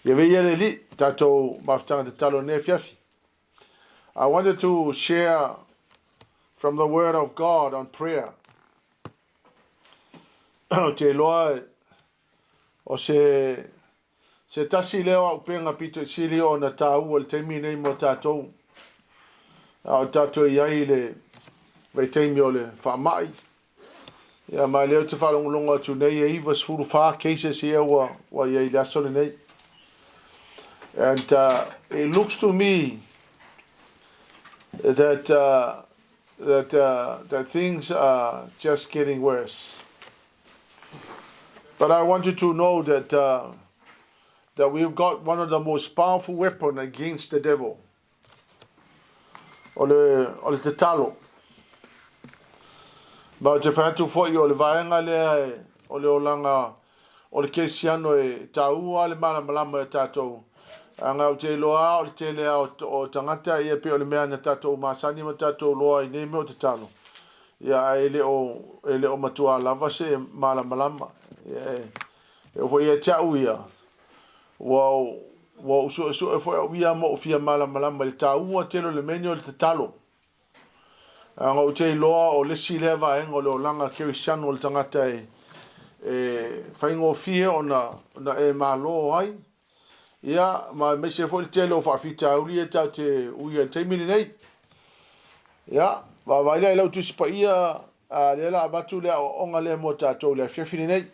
Ia viia le Alii, tatou mafutaga tatalo i lenei afiafi. I wanted to share from the word of God on prayer. Ou te iloa o se se tasi lea o auupega pito i sili ona taua i le taimi nei mo tatou. A o tatou i ai i le vaitaimi o le faamai, Ia ma lea ou te faalogologo atu nei e 94 cases ia ua, ua i ai i le aso lenei. And uh, it looks to me that, uh, that, uh, that things are just getting worse. But I want you to know that, uh, that we've got one of the most powerful weapon against the devil. O le, o le tatalo. Ma ou te fai atu foi o le vaega lea e, o le olaga o le kerisiano e taua le malamalama e tatou. Aga ou te iloa o le tele o, o tagata ia pei o le mea na tatou masani ma tatou loa i nei mea o tatalo. Ia ae le o, e le o matua lava se malamalama. Ia e, e oo foi ia te au ia, Ua ua ou suesue foi au ia ma ou fia malamalama i le taua tele o le mea nei o le tatalo. Leaga ou te iloa o le isi lea vaega o le olaga kerisiano o le tagata e e faigofie ona ona e malo ai. Ia, ma aemaise foi le tele o faafitauli ia tatou te uia i le taimi lenei. Ia, vaavaai la i lau Tusi Paia, a lea la avatu le aoaoga lea mo tatou i le afiafi lenei.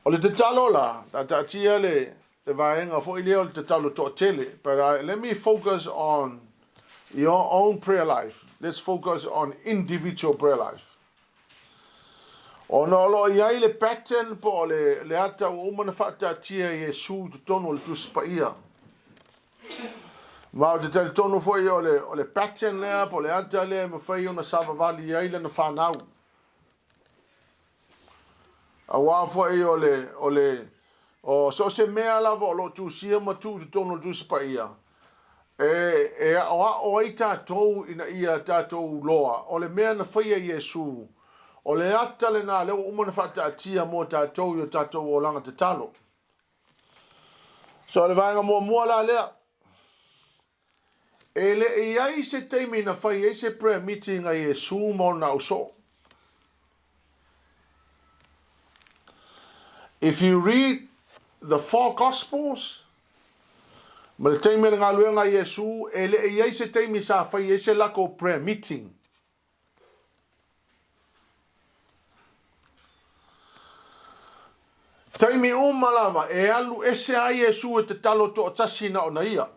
O le tatalo la, taataatia le, le vaega foi lea o le tatalo toatele. But I, let me focus on your own prayer life. Let's focus on individual prayer life. Ona o lo o i ai le pattern po o le, le ata ua uma na faataatia e Iesu i totonu o le Tusi Paia. Ma ou te talitonu foi o le, o le pattern lea po o le ata lea e mafai ona savavali ai lana fanau. Aua foi o le, o le, o so o se mea lava o lo o tusia ma tuu i totonu o le Tusi Paia, e, e aoao ai tatou ina ia tatou loa, o le mea na faia e Iesu, o le ata lena lea ua uma ona faataatia mo tatou i o tatou olaga tatalo. So, o le vaega muamua la lea, E le i ai se taimi na fai ai se prayer meeting a Iesu ma ona ausoo. If you read the four gospels, ma le taimi o le galuega a Iesu, e le i ai se taimi sa fai ai se lakou prayer meeting. Taimi uma lava e alu ese ai Iesu e tatalo toatasi na ona ia.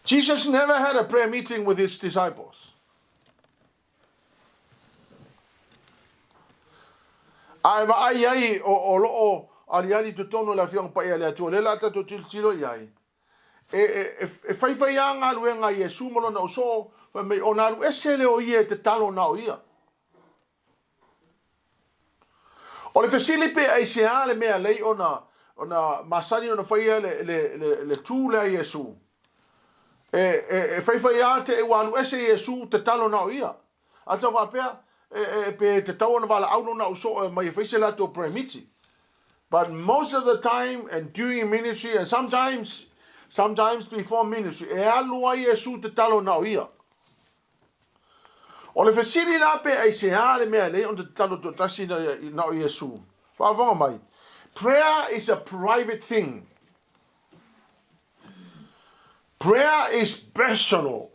Jesus never had a prayer meeting with his disciples. A e vaai ai o, o loo aliali i totonu o le Afioga Paia a le Atua, lea la tatou tilotilo i ai. E, e, e faifai lava galuega a Iesu ma lona ausoo, fai mai, ona alu ese lea o ia e tatalo na o ia. O le fesili pe aisea le mea lei ona, ona masani ona faia le, le, le, le tū lea a Iesu. E, e, e faifai lava te i ua alu ese Iesu tatalo na o ia. A tau faapea, e, e, pe tatau ona valaau lona ausoo e omai e fai se latou prayer meeting. But most of the time and during ministry and sometimes, sometimes before ministry, e alu ai Iesu tatalo na o ia. O le fesili la pe aisea le mea e lei ona tatalo toatasi na o Iesu. Faafofoga mai, prayer is a private thing. Prayer is personal.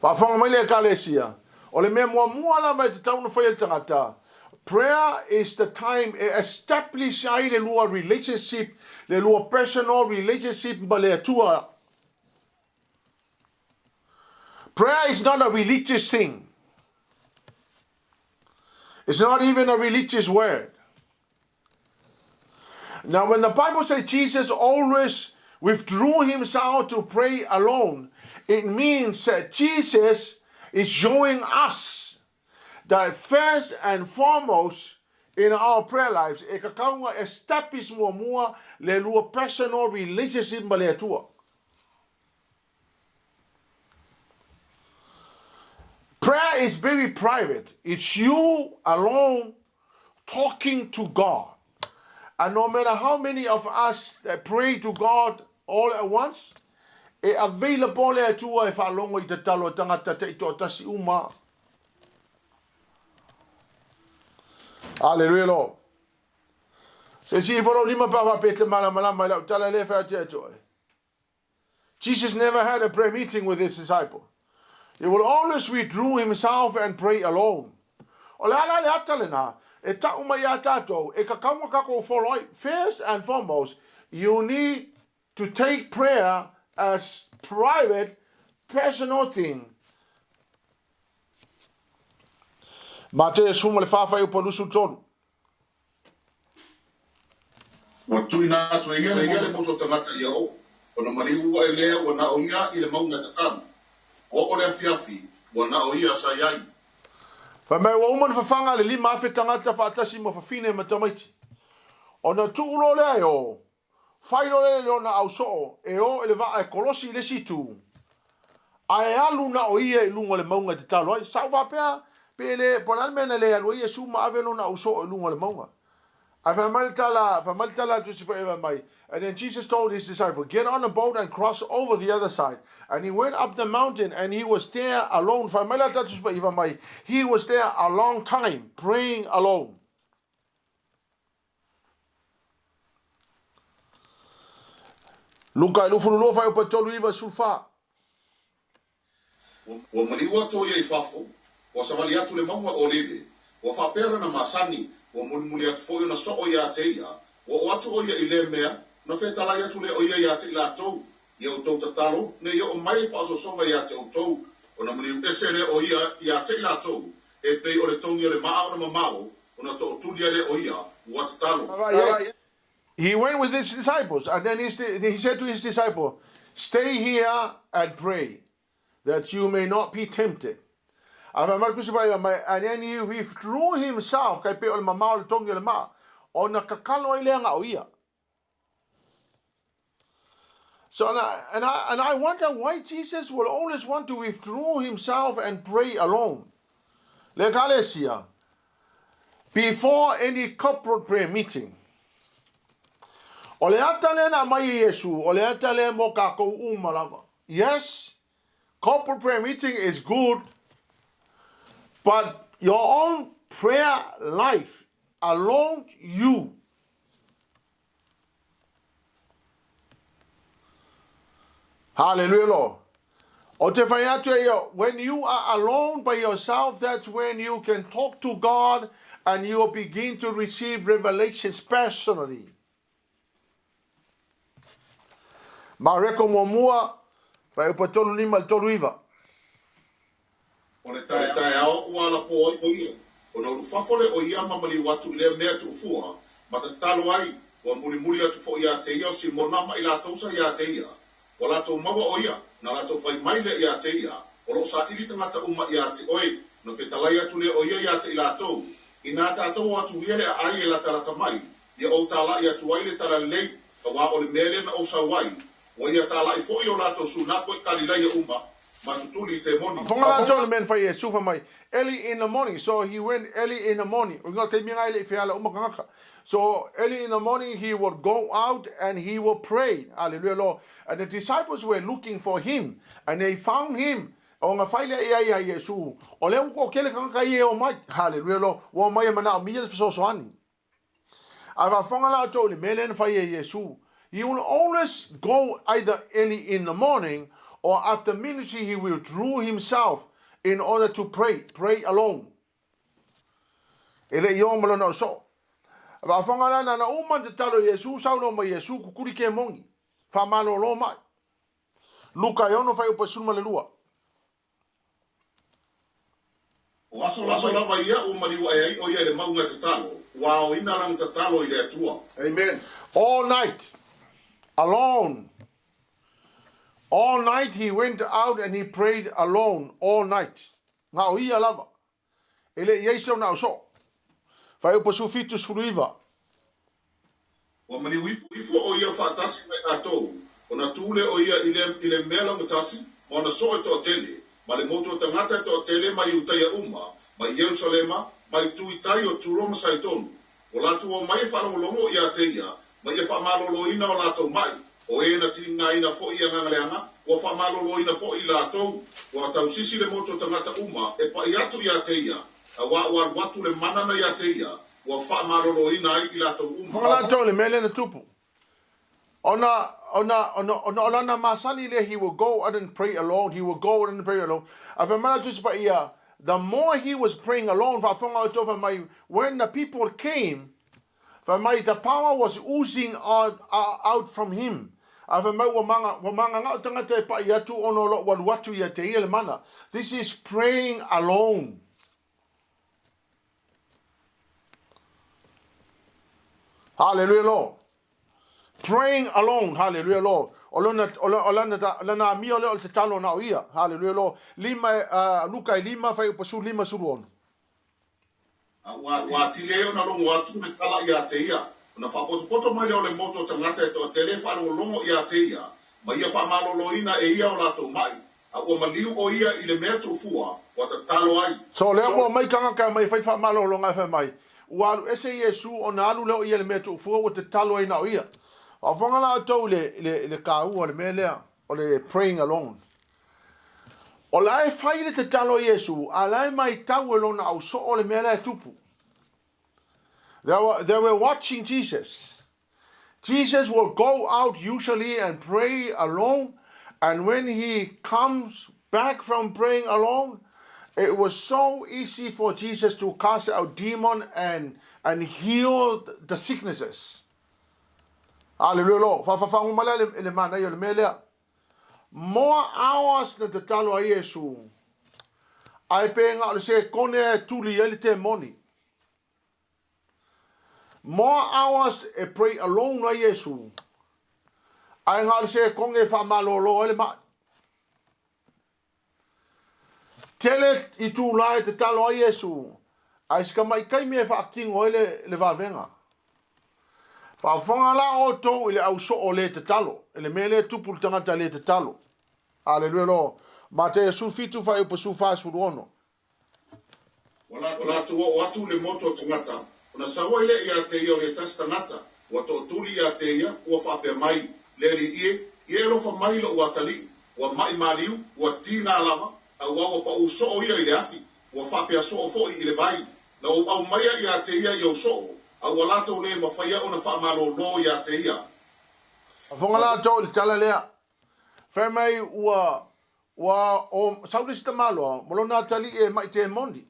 Faafofoga mai le Ekalesia, o le mea muamua lava e tatau ona faia e le tagata, prayer is the time e establish ai le lua relationship, le lua personal relationship ma le Atua. Prayer is not a religious thing. It's not even a religious word. Now, when the Bible says Jesus always withdrew himself to pray alone, it means that Jesus is showing us that first and foremost in our prayer lives, e tatau ona establish muamua le lua personal relationship ma le Atua. Prayer is very private. It's you alone talking to God. And no matter how many of us that pray to God all at once, e available le Atua e faalogo i tatalo a tagata taitoatasi uma. Hallelujah, Lord. Se si ifo lima pa fa pe te malamalama i lau tala le whai atu atu. Jesus never had a prayer meeting with his disciple. He will always withdraw himself and pray alone. O le ala le ata lena, e ta'u mai iā tātou, e kakau ma kakou follow ai. First and foremost, you need to take prayer as private, personal thing. Mateo 14 fuaiupu 23. Ua tuuina atu e ia le motu o tagata ia o, ona maliu aʻe lea ua na o ia i le mauga e tatalo. Ua oo le afiafi, ua na o ia sa i ai. Fai mai ua uma ona fafaga le 5,000 tagata faatasi ma fafine ma tamaiti. Ona tuu loa lea e o, fai loa lea i lona ausoo e o i le vaa e kolosi i le isi itu, ae alu na o ia i luga o le mauga e tatalo ai. Sa ou faapea, pe le, po o le a le mea na le alu ai Iesu ma ave lona ausoo i luga o le mauga. Ae fai mai le tala, fai mai le tala a le Tusi Paia fai mai, And then Jesus told his disciple, Get on a boat and cross over the other side. And he went up the mountain and he was there alone. Fai mai la tala Tusi Paia fai mai, He was there a long time, praying alone. Luka 22 fuaiupu 3 94. Ua maliu atu ʻo ia i fafo, ua savali atu le mauga o Olive, ua faapea lana masani, ua mulimuli atu foi ona soo iā te ia, ua oo atu ʻo ia i lea mea, ona fetalai atu lea o ia iā te i latou, Ia outou tatalo, ne i oo mai le faaosoosoga iā te outou, ona maliu ese lea o ia iā te i latou, e pei o le togi o le maa ona mamao, ona tootuli ai lea o ia, ua tatalo. He went with his disciples, and then he said to his disciple, Stay here and pray, that you may not be tempted. A fai mai le Tusi Paia mai, and then he withdrew himself, kai pei o le mamao o le togi o le maa, ona kakalo ai lea na o ia. So, and I, and, I, and I wonder why Jesus will always want to withdraw himself and pray alone. Le Ekalesia, before any corporate prayer meeting. O le ata lea na aumai e Iesu, o le ata lea mo kākou uma lava. Yes, corporate prayer meeting is good, but your own prayer life alone you Hallelujah, Lord. O te whai atu e ia, when you are alone by yourself, that's when you can talk to God and you will begin to receive revelations personally. Mareko muamua, fuaiupu 35 i le 39. O le taeao ua alapō ai ʻo ia, ona ulufafo lea o ia ma maliu atu i lea mea tuufua, ma tatalo ai, ua mulimuli atu foi iā te ia o Simona ma i latou sa iā te ia. Ua latou maua ʻo ia, na latou fai mai lea iā te ia, O lo o saʻili tagata uma iā te ʻoe, ona fetalai atu lea o ia iā te i latou, Inā tātou o atu ia le ʻaʻai e latalata mai, ia ou tālaʻi atu ai le talalelei, auā o le mea lea na ou sau ai, ua ia tālaʻi foi o latou sunako i Kalilaia uma, ma tutuli i temoni. Fonga latou le mea na fai e Iesu, fai mai, Early in the morning, so he went early in the morning, o ingoa taimi nga e le i feala uma kangaka. So early in the morning he would go out and he would pray. Hallelujah, Lord. And the disciples were looking for him and they found him. O nga fai lea ia ia Iesu, o lea ua toatele kangaka ia e o mai. Hallelujah, Lord. Ua omai e manaomia le fesoasoani. Ae faafofoga la outou i le mea lea na fai e Iesu, He will always go either early in the morning or after ministry he withdrew himself in order to pray, pray alone. E le i o ma lona osoo. Faafofoga la na na uma na tatalo e Iesu, saunoa mai Iesu, kukuli kemoni, faamalolo mai. Luka e 6 fuaiupu 12. O aso lava ia ua maliu ae ai ʻo ia i le mauga e tatalo, ua aoina lana tatalo i le Atua. Amen. All night, alone. All night he went out and he prayed alone all night. Na o ia lava. E le i ai se ona o soo. Fuaiupu 17, 19. Ua maliu ifo ʻo ia faatasi ma i latou, ona tū lea o ia i le, i le mea laugatasi, ma ona soo e toatele, Ma le motu o tagata e toatele mai Iutaia uma, mai Ierusalema, mai itu i tai o Turo ma Saitonu. Ua latou omai e faalogologo ia te ia, ma ia faamaloloina o latou maʻi, o e na tigaina foi i agaga leaga, ua faamaloloina foi i latou. Ua tausisi le motu o tagata uma e paʻi atu ia te ia, auā ua alu atu le mana na ia te ia, ua faamaloloina ai i latou uma. Faafofoga latou i le mea lea na tupu. Ona, ona, ona, ona o lana masani lea, he will go out and pray alone, he will go out and pray alone. Ae fai mai la Tusi Paia, the more he was praying alone, faafofoga outou fai mai, when the people came, fai mai, the power was oozing out, out from him. Ae fai mai ua maga, ua magaga'u tagata e pa'i atu ona o lo ua alu atu ia te ia le mana. This is praying alone. Hallelujah Lord. Praying alone. Hallelujah Lord. O lona, o lona, o lana, lana amio lea o le tatalo na o ia. Hallelujah Lord. Lima, Luka e lima, fai upa sulu lima sulu ono. A ua atili ai ona logo atu le tala ia te ia, ona faapotopoto mai lea o le motu o tagata e toatele e faalogologo ia te ia, ma ia faamaloloina e ia o latou maʻi, A ua maliu ʻo ia i le mea tuufua ua tatalo ai. So lea ua omai tagata e aumai e fai faamalologa e fai mai, Ua alu ese Iesu ona alu lea o ia i le mea tuufua ua tatalo ai na o ia. Faafofoga la outou i le, i le, i le taua o le mea lea o le praying alone. O la e fai le tatalo a Iesu, a la e maitau e lona ausoo le mea la e tupu. They were, they were watching Jesus. Jesus will go out usually and pray alone, and when he comes back from praying alone, it was so easy for Jesus to cast out demon and and heal the sicknesses. Hallelujah, Lord. Faafafagu mai la le manaia o le mea lea. More hours na tatalo ai Iesu, ae pe na o le sekone e tuli ai le temoni. More hours e pray alone ai Iesu, ae na o le sekone e faamalolo ai le maʻi. Tele itulā e tatalo ai Iesu, ae si tamai taimi e faatino ai le, le vavega. Faafofoga la outou i le au soo le tatalo, i le mea lea e tupu i le tagata le tatalo. Aleluia Lord. Mateia 17 fuaiupu 46. Ua latou oo atu i le motu o tagata, ona sau ai lea ia te ia o le tasi tagata, ua tootuli ia te ia, ua faapea mai, Le alii e, ia e alofa mai i loʻu atalii, ua maʻi maliu, ua tiga lava, auā ua paʻū soo ia i le afi, ua faapea soo foʻi i le vai. Na ou aumaia ia te ia i ou soo, a ua latou lē mafaia ona faamalōlō ia te ia. Faafofoga latou i le tala lea, Fai mai ua, ua o, sau le isi tamaloa, ma lona atalii e maʻi temoni.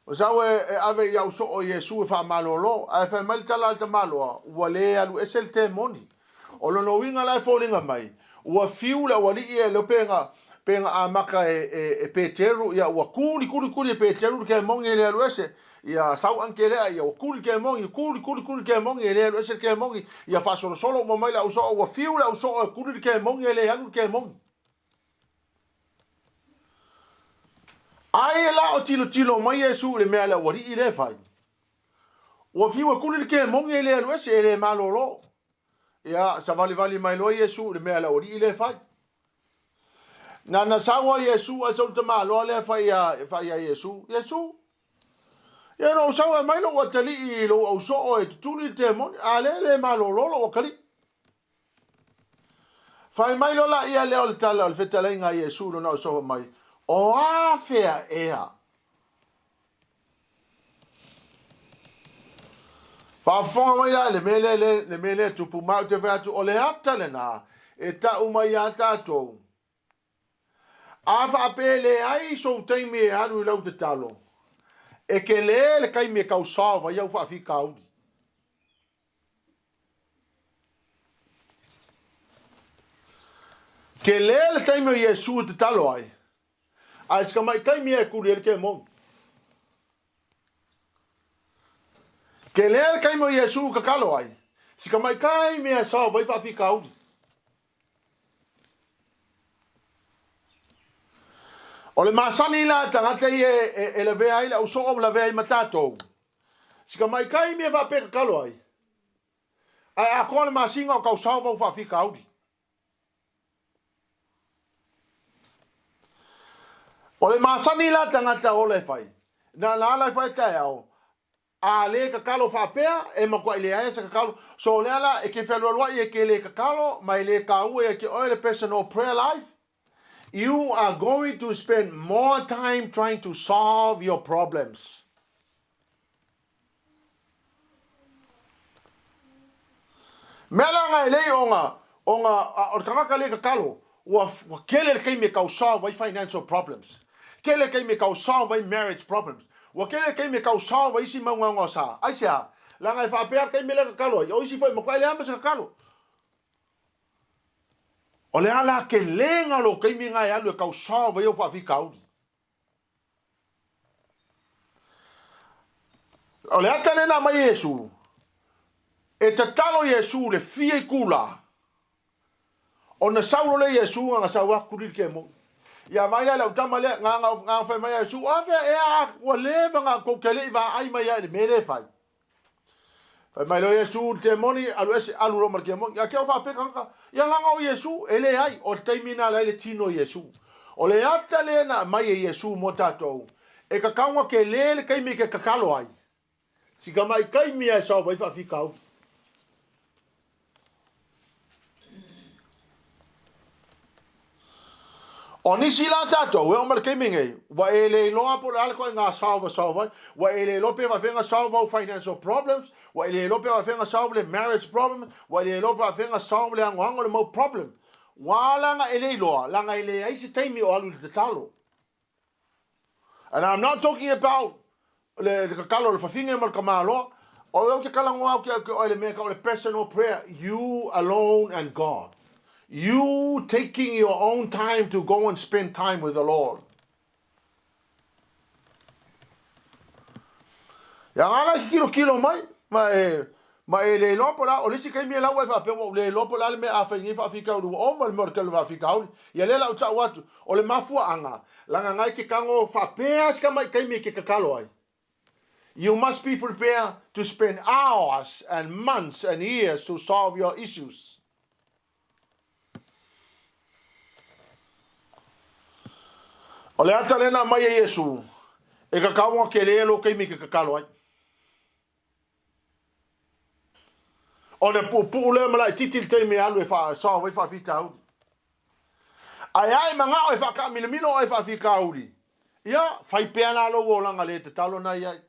Ua sau e, e ave i au soo Iesu e faamalolo, ae fai mai le tala a le tamaloa, ua le alu ese le temoni. O lona uiga la e foliga mai, ua fiu le aualii e leo pe na, pe na amata e, e, e Peteru, ia ua kuli kuli kuli e Peteru le kemoni e le alu ese, Ia sau ankelea, ia ua kuli kemoni, kuli kuli kuli kemoni, e le alu ese le kemoni, ia faasolosolo uma mai le ausoo, ua fiu le ausoo e kuli le kemoni, e le alu le kemoni. Ai e la o tilotilo mai Iesu i le mea a le aualii lea e fai. Ua fiu e kuli le kemoni e le alu ese, e le malolo. Ia savalivali mai loa Iesu i le mea a le aualii lea e fai. Na na sau a Iesu ae sau le tamaloa lea fai ia fai ia Iesu. Iesu, ia na ou sau e mai lou atalii i lou ausoo e tutuli le temoni, a lea e le malolo lou atalii. Fai mai loa laia lea o le tala o le fetalaiga a Iesu i lona ausoo mai, o afea ea? Faafofoga mai la i le mea lea, le, le mea lea e tupu mai, ou te fai atu, o le ata lena e tau mai iā tatou. A faapea e leai sou taimi e alu i lau tatalo, e kelē le taimi e tau solve ai au faafitauli. Kelē le taimi o Iesu e tatalo ai, Ae si tamaitai mea e kuli ai le kemoni. Kelē le taimi o Iesu i tatalo ai, si tamaitai mea e solve ai faafitauli. O le masani la a tagata ia e, e lavea ai le ausoo ma lavea ai ma tatou. Si tamaitai mea faapea tatalo ai, ae atoa le masina o tau solve au faafitauli. O le masani la tagata ola e fai, na la ala e fai taeao, a le kakalo faapea, e matuai leai se kakalo. So o lea la, e ke fealualuai e ke le kakalo, ma e le taua ia te oe le personal prayer life. You are going to spend more time trying to solve your problems. Mea la nga e lei o nga, o nga, o le tagata le kakalo, ua, ua kele le taimi e tau solve ai financial problems. Kele le taimi e tau solve ai marriage problems. Ua kele le taimi e tau solve ai isi mau gaogaosa. Sa. Aisea? Leaga e faapea le taimi lea e kakalo ai, o isi foi e matuai leai ma se kakalo. O le a la kelega lou taimi na e alu e tau solve ai ou faafitauli. O le ata lea na aumai e Iesu, e tatalo Iesu le fia itula, ona sau loa lea Iesu na sau atu li le kemoni. Ia vaai la i lau tama lea, na na fai mai a Iesu, o afea ea ua leva na tou te le i vaai mai ai i le mea lea e fai. Fai mai loa Iesu i le kemoni, alu ese, alu loa ma le kemoni. Ia te au faapea tagata, ia leaga o Iesu, e leai, o le taimi lena leai le tino o Iesu. O le ata lea na aumai e Iesu mo tatou, e tatau ona tele le taimi e te tatalo ai. Si tamai taimi lava e solve ai faafitauli. O nisi la tatou, e oo mai le taimi nei, ua e le iloa po o le a le ituaiga solve e solve ai. Ua e le iloa pe faafefea ona solve au financial problems, ua e le iloa pe faafefea ona solve le marriage problem, ua e le iloa pe faafefea ona solve le anoano o le mau problem. Ua ala ona e le iloa, leaga e leai se taimi o alu i le tatalo. And I'm not talking about le tatalo o le fafine ma le tamaloa. O lea ou te talanoa atu ia te oe le mea e tau o le personal prayer, you alone and God. You taking your own time to go and spend time with the Lord. Ia ngā ki kilo kilo mai, ma e, ma e le iloa po o le a, o le isi taimi e lau ai faapea ua ou le iloa po o le a le mea a fai nei faafitauli ua ova le mea o le tele o faafitauli. Ia lea la ou tau atu, o le mafuaaga, leaga na e te tago faapea si tamai taimi e te tatalo ai. You must be prepared to spend hours and months and years to solve your issues. O le ata lea na aumai e Iesu, e kakau ona kele lo taimi ke kakalo ai. Ona puupuu lea ma laititi le taimi e alu e faasolve ai faafitauli. Ae a e manao e faakaamilamilo oe faafitauli, ia, fai pea la lou olaga le tatalo na i ai.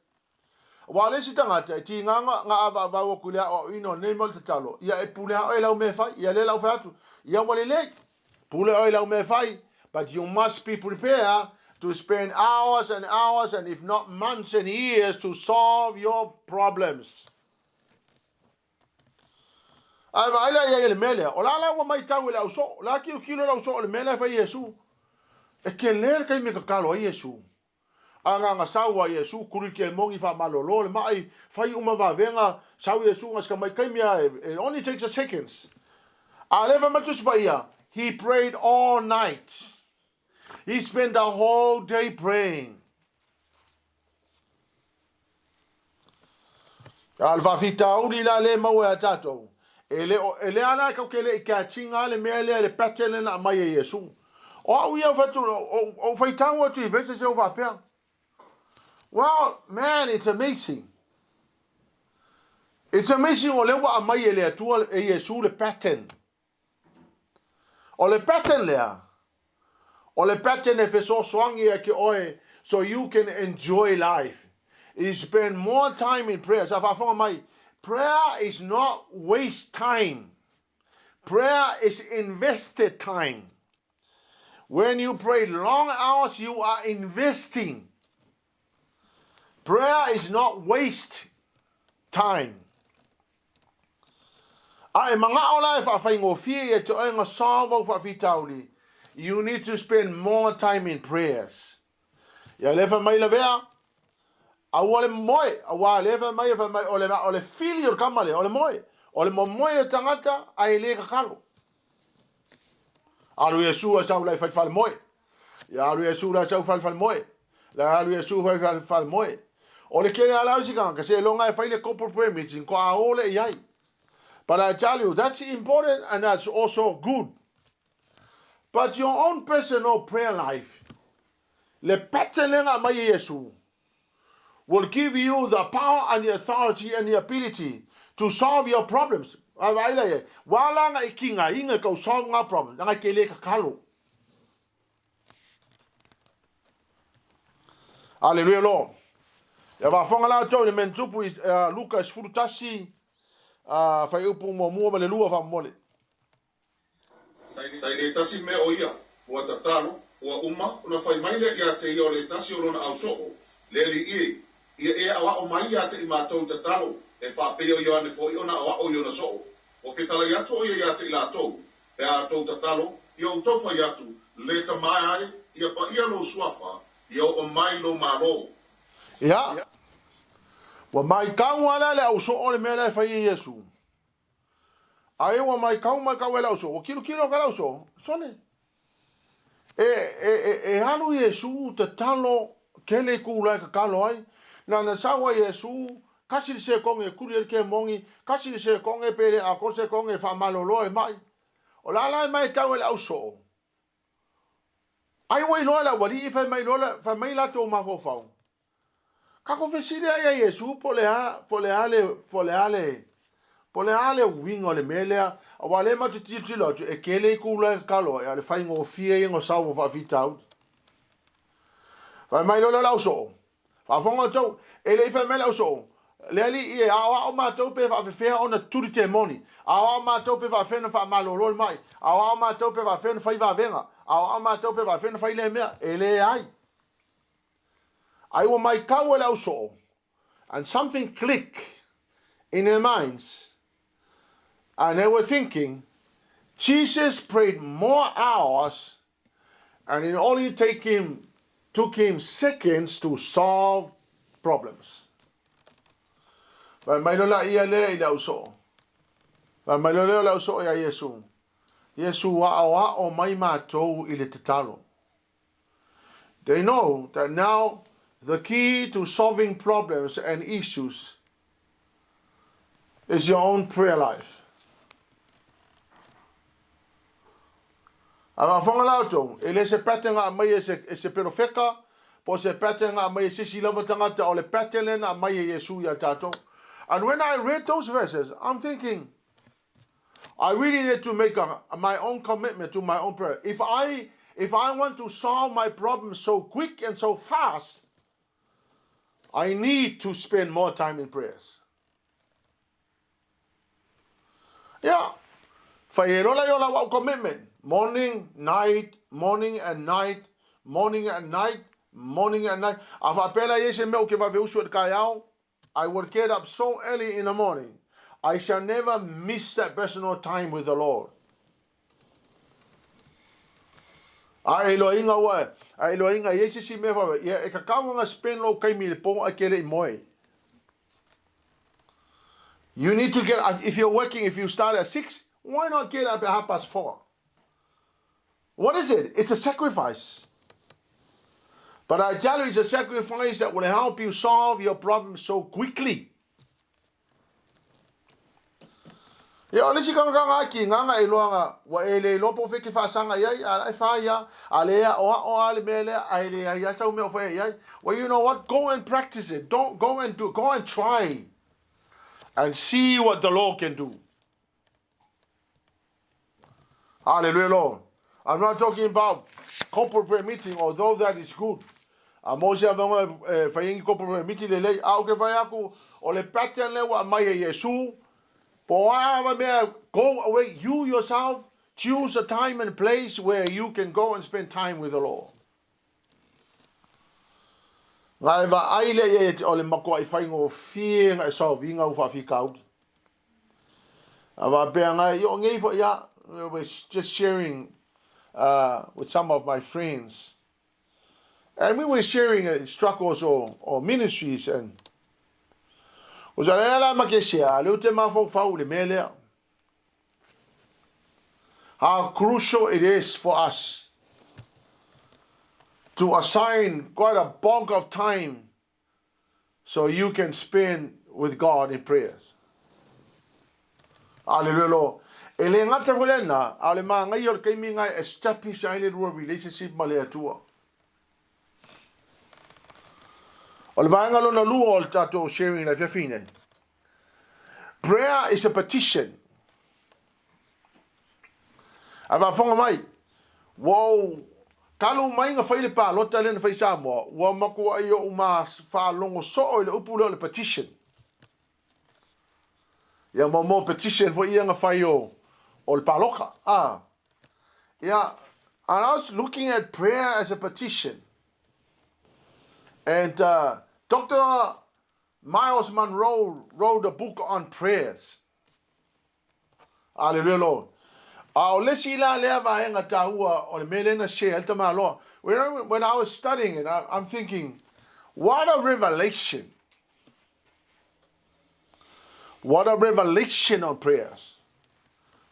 Aua o le isi tagata, e tiga na avaavau atu i le aoaoina o lenei mea o le tatalo, ia e pule lava oe i lau mea e fai. Ia lea la ou fai atu, ia ua lelei, pule oe i lau mea e fai, but you must be prepared to spend hours and hours and if not months and years to solve your problems. Ae vaai la i ai i le mea lea, o la la ua matau e le ausoo, o la tilotilo le ausoo i le mea lea e fai e Iesu. E tele le taimi e tatalo ai Iesu. Agaga sau a Iesu, kuli ke moni faamalolo le maʻi, fai uma vavega, sau Iesu ga sika mai taimi a it only takes a seconds. A lea fai mai le Tusi Paia, he prayed all night. He spent the whole day praying. A o le faafitauli la lea e maua ia tatou, e le o, e lea la e tatou te le i catch-ina le mea lea, le pattern lea na aumai e Iesu. O au ia, fai atu, ou faitau atu i verses ia ou faapea, well, man, it's amazing. It's amazing o lea ua aumai e le Atua, e Iesu le pattern. O le pattern lea, o le pattern e fesoasoani ia te oe so you can enjoy life. You spend more time in prayer. Sa faafofoga mai, prayer is not waste time. Prayer is invested time. When you pray long hours, you are investing. Prayer is not waste time. A e manao la e faafaigofie ia te oe ga solve au faafitauli, you need to spend more time in prayers. Ia lea fai mai lavea, aua le moe, aua lea fai mai, fai mai, o le, o le fili o le kama lea, o le moe. O le momoe o tagata, a e le kakalo. Alu Iesu a sau lai fai fale moe. Ia alu Iesu la sau fale fale moe. La alu Iesu fai fale fale moe. O le kele ala o si kanga, se longa e fai le corporate prayer meeting, ko a ole i ai. But I tell you, that's important and that's also good. But your own personal prayer life Le pattern lea na aumai e Iesu will give you the power and the authority and the ability to solve your problems. A vaai la iai, ua ala nga i kiga inga kau solve nga problems, anga ke le kakalo. Aleluia lo. Ia faafofoga la outou i le mea na tupu i Luka 11, fuaiupu muamua ma le lua faamolemole. Sa i le tasi mea o ia, ua tatalo, ua uma ona fai mai lea ia te ia o le tasi o lona ausoo, le Alii e, ia e aoao mai ia te i matou i tatalo, e faapea o Ioane foi ona aoao i ona soo. Ua fetalai atu o ia ia te i latou, pe a tou tatalo, ia outou fai atu, Le Tama e, ia paia lou suafa, ia oo mai lou Malo. Ia, ua maitau lava la le ausoo le mea la e fai e Iesu. Ae ua maitau maitau e le ausoo, ua kilokilo ka le ausoo, sole. E, e, e, e alu Iesu tatalo, kele i kula e tatalo ai. Na na sau ai Iesu, kasi le sekoge e kuli ai le kemogi, kasi le sekoge pe le atoa le sekoge e faamalolo e mai. O le a la e maitau e le ausoo? Ai ua iloa e le aualii fai mai loa, fai mai latou mafaufau. Tatou fesili ai ia Iesu po o le a, po o le a le, po o le a le, po o le a le uiga o le mea lea, aua o lea matou te tilotilo atu, e tele itula e tatalo ai, a o le faigofie ia ona sau o faafitauli. Fai mai loa lea o le ausoo, faafofoga outou, e le i fai mai le ausoo, le alii e aoao matou pe faafefea ona tuli temoni, aoao matou pe faafefea ona faamalolo le mai, aoao matou pe faafefea ona fai vavega, aoao matou pe faafefea ona fai lea mea. E leai. Ai ua maitau e le ausoo, and something click in their minds, and they were thinking, Jesus prayed more hours and it only take him, took him seconds to solve problems. Fai mai loa laia lea i le ausoo. Fai mai loa lea o le ausoo iā Iesu, Iesu aoao mai matou i le tatalo. They know that now the key to solving problems and issues is your own prayer life. A faafofoga la outou, e le se pattern na aumai e se, e se perofeta, po o se pattern na aumai e se isi lava tagata, o le pattern lea na aumai e Iesu ia tatou. And when I read those verses, I'm thinking, I really need to make a, my own commitment to my own prayer. If I, if I want to solve my problem so quick and so fast, I need to spend more time in prayers. Yeah. Fai e lola i o lau au commitment. Morning, night, morning and night, morning and night, morning and night. A faapea la i ai se mea ou ke vave usu e le taeao, I will get up so early in the morning. I shall never miss that personal time with the Lord. A e iloa ua, a e iloa i ai se isi mea faapea, ia e tatau ona spend lou taimi i le po ae ke le i moe. You need to get, if you're working, if you start at 6, why not get up at 4:30? What is it? It's a sacrifice. But I tell you, it's a sacrifice that will help you solve your problem so quickly. Ia, o le isi kangakanga aki, nganga e loanga, ua e le iloa po o fea ke faasaga i ai, a la e fā ia, a le aʻoaʻo a le mea lea, a e leai a sau mea o fai ai. Well, you know what? Go and practice it. Don't go and do, go and try and see what the Lord can do. Hallelujah, Lord. I'm not talking about corporate prayer meeting, although that is good. A mo se avanga e fai ingi corporate prayer meeting le lei, a o ke fai aku, o le pattern le ua mai e Iesu, po a va mea, go away, you yourself, choose a time and place where you can go and spend time with the Lord. Nga e vaai lea ia te o le matua i faigofie nga e saoviga u faafitauli. A faapea ngai, i o ngei foi ia, we were just sharing with some of my friends. And we were sharing struggles or, or ministries and o sa lea la ma ke sea, le te mafaufau le mea lea. How crucial it is for us to assign quite a bulk of time so you can spend with God in prayers. Hallelujah, Lord. E le gata foi lena, a o le magaia o le taimi ngai establish ai le lua relationship ma le Atua. O le vaega lona lua o le tatou sharing i le afiafi nei. Prayer is a petition. A faafofoga mai, ua ou talu mai na fai le palota lea na fai i Samoa, ua matuai ou ma faalogo soo i le upu lea o le petition. Ia mo mo petition foi ia na fai o o le paloka. Ah. Yeah, and I was looking at prayer as a petition. And uh, Dr. Miles Monroe wrote a book on prayers. Hallelujah, Lord. A o le isi la lea vaega taua o le mea lea na share ai le tamaloa. When I, when I was studying it, I, I'm thinking, what a revelation. What a revelation on prayers.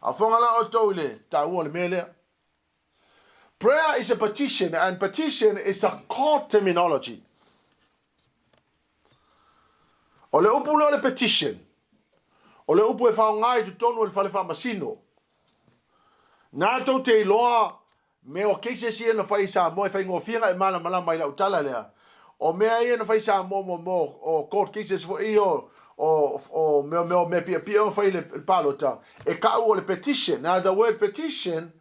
A fonga la o tou i le taua o le mea lea. Prayer is a petition and petition is a court terminology. O le upu lea o le petition, o le upu e faaaoga i totonu o le fale faamasino. Na tou te iloa mea o cases ia na fai i Samoa e faigofie ona e malamalama i lau tala lea. O mea ia na fai i Samoa mo mo o court cases foi ia o o o mea mea o mea piapia na fai i le palota e kau o le petition. Now the word petition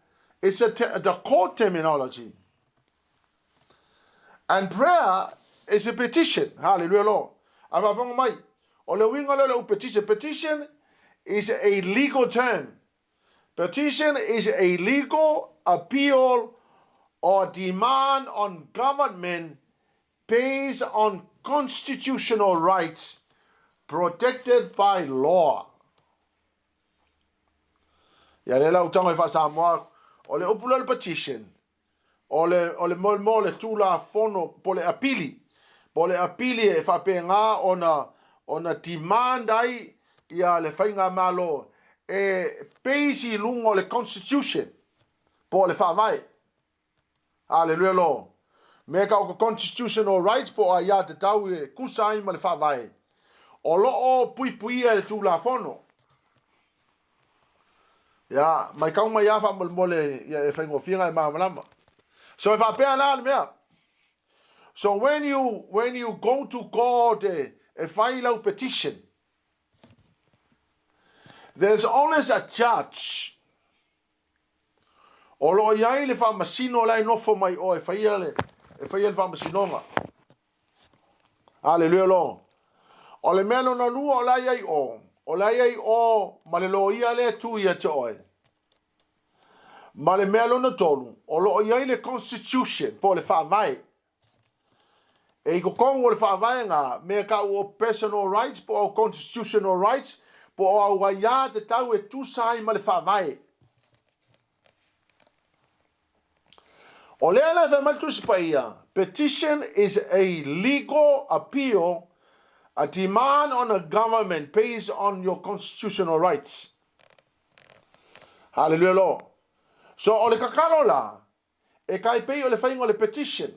is a the court terminology. And prayer is a petition. Hallelujah, Lord. A faafofoga mai, o le uiga lea o le upu petition. Petition is a legal term. Petition is a legal appeal or demand on government based on constitutional rights protected by law. Ia lea la utaga i faa-Samoa, o le upu lea o le petition, O le, o le mo le Tulafono, po o le apili, po o le apili e faapena ona, ona demand ai ia le Faigamalo e base i luga o le Constitution, po o le Faavae. Haleluia Lord. Me ka o ka constitutional rights po o aiatatau e kusa ai ma le Faavae, o lo o puipuia e le Tulafono. Ia, mai kau mai lava faamolemole ia e faigofie e malamalama. So e faapea la le mea. So when you, when you go to God e, e fai lau petition, there's always a judge. O lo o i ai le faamasino la e nofo mai o e faia le, e faia le faamasinoga. Aleluia Lord. O le mea lona lua o la i ai o, o la i ai o ma le loia lea e tu ia te oe. Ma le mea lona tolu, o lo o i ai le constitution, po o le faavae. E i totonu o le faavae ngā mea kau o personal rights po o constitutional rights, po o au aiā te tau e tusa ai ma le faavae. O lea la e fai mai le Tusi Paia, Petition is a legal appeal, a demand on a government based on your constitutional rights. Hallelujah Lord. So o le kakalo la, e kai pei o le whainga o le petition.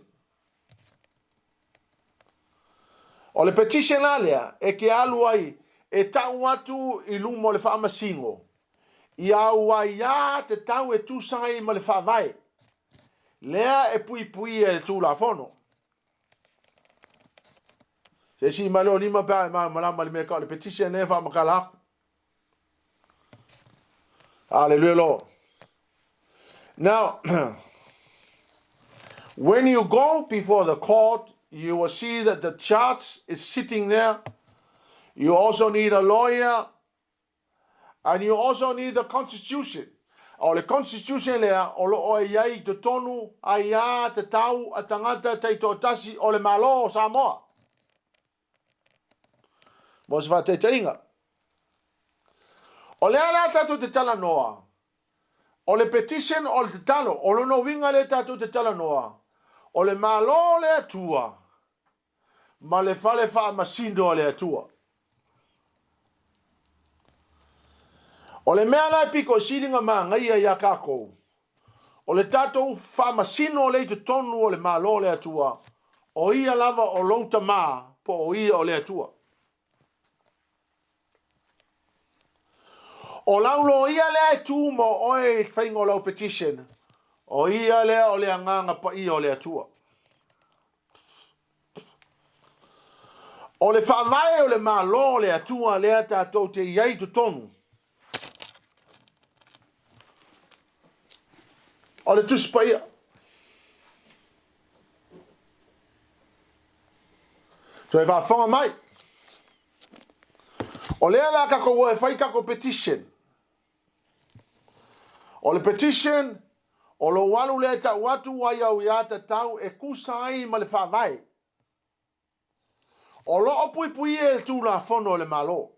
O le petition la lea, e ke alu ai, e tau atu i luma o le faamasino, i au ai a te tau e tusa ai ma le faavae, lea e puipuia e le Tulafono. Se isi mai leo lima pe a e malamalama le mea ka o le petition lea e faamakala aku. Hallelujah, Lord. Now, when you go before the court, you will see that the judge is sitting there. You also need a lawyer. And you also need the constitution. O le constitution lea, o lo o e i ai totonu ai a te tau a tangata taitoatasi o le Malo o Samoa. Mo se faataitaiga. O lea la tatou te talanoa, o le petition o le tatalo, o lona uiga lea tatou te talanoa, o le Malo o le Atua ma le fale faamasino a le Atua. O le mea la e piko sili na manaia iā tatou, o le tatou faamasino lea i totonu o le Malo o le Atua, o ia lava o lou Tama po o ia o le Atua. O lau loia lea e tu mo oe i le faiga o lau petition, o ia lea o le Agaga Paia o le Atua. O le faavae o le Malo o le Atua lea tatou te i ai i totonu. O le Tusi Paia. Toe faafofoga mai. O lea la tatou o e fai tatou petition. O le petition, o lou alu lea e tau atu ai au iā tatau e tusa ai ma le faavae. O lo o puipuia e le Tulafono a le Malo.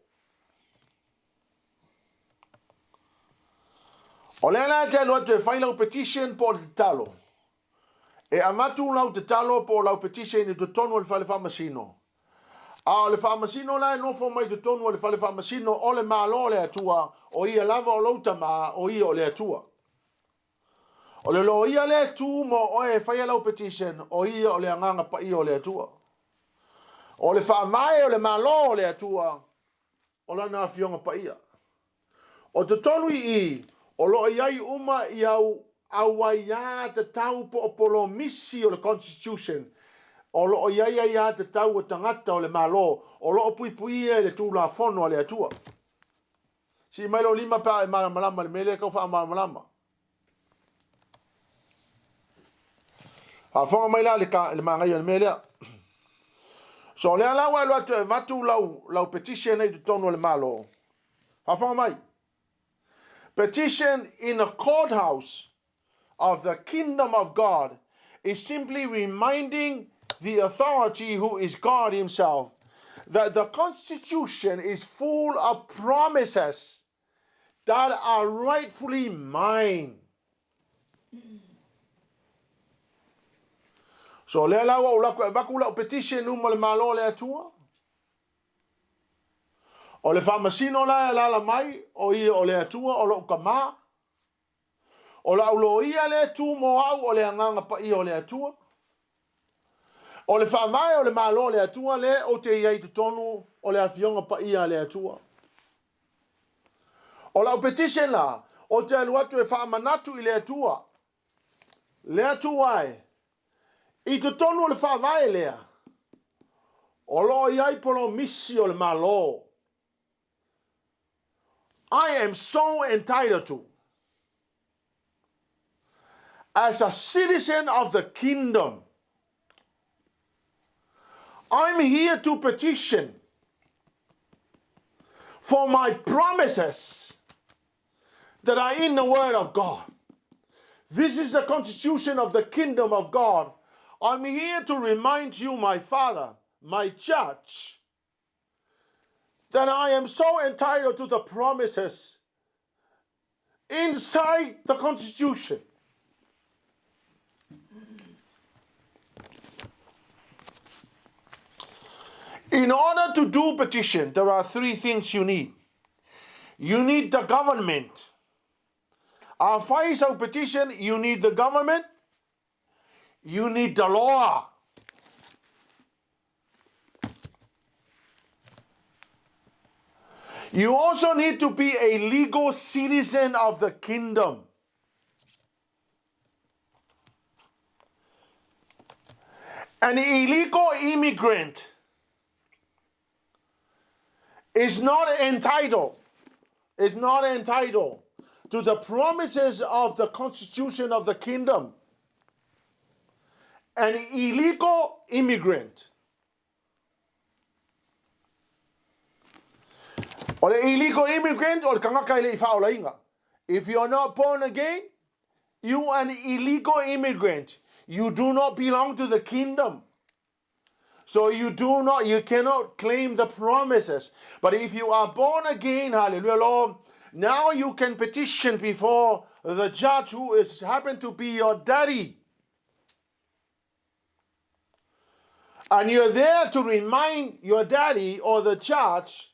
O lea la e te alu atu e fai lau petition po o le tatalo. E avatu lau tatalo po o lau petition i totonu o le fale faamasino. A o le faamasino la e nofo mai totonu o le fale faamasino o le Malo o le Atua, o ia lava o lou tama, o ia o le Atua. O le loia lea e tu mo oe e faia lau petition, o ia o le Agaga Paia o le Atua. O le faavae o le Malo o le Atua, o Lana Afioga Paia. O totonu i i, o lo o i ai uma i au auaiātatau po o polomisi o le Constitution, o lo o i ai aiātatau a tagata o le Malo, o lo o puipuia e le Tulafono a le Atua. Sii mai lou lima pe a e malamalama i le mea lea e tau faamalamalama. Faafofoga mai la i le manaia o le mea lea. So o lea la ua alu atu e avatu lau, lau petition nei i totonu o le Malo. Faafofoga mai. Petition in a courthouse of the kingdom of God is simply reminding the authority who is God himself that the constitution is full of promises that are rightfully mine. So lea la ua ou lako e avatu lau petition uma le Malo o le Atua. O le faamasino la e alala mai, o ia o le Atua o lou tama. O lau loia lea tu mo au o le Agaga Paia o le Atua. O le faavae o le Malo o le Atua lea ou te i ai i totonu o le Afioga Paia a le Atua. O lau petition la, ou te alu atu e faamanatu i le Atua, le Atua e, i totonu o le faavae lea, o lo o i ai polomisi o le Malo. I am so entitled to. As a citizen of the kingdom, I'm here to petition for my promises that are in the Word of God. This is the constitution of the kingdom of God. I'm here to remind you, my Father, my judge, that I am so entitled to the promises inside the Constitution. In order to do petition, there are three things you need. You need the government. Afai sau petition, you need the government, you need the law. You also need to be a legal citizen of the kingdom. An illegal immigrant is not entitled, is not entitled to the promises of the constitution of the kingdom. An illegal immigrant. O le illegal immigrant o le tagata e le i faaolaina. If you are not born again, you are an illegal immigrant. You do not belong to the kingdom. So you do not, you cannot claim the promises. But if you are born again, hallelujah, Lord, now you can petition before the judge who is happened to be your daddy. And you're there to remind your daddy or the judge,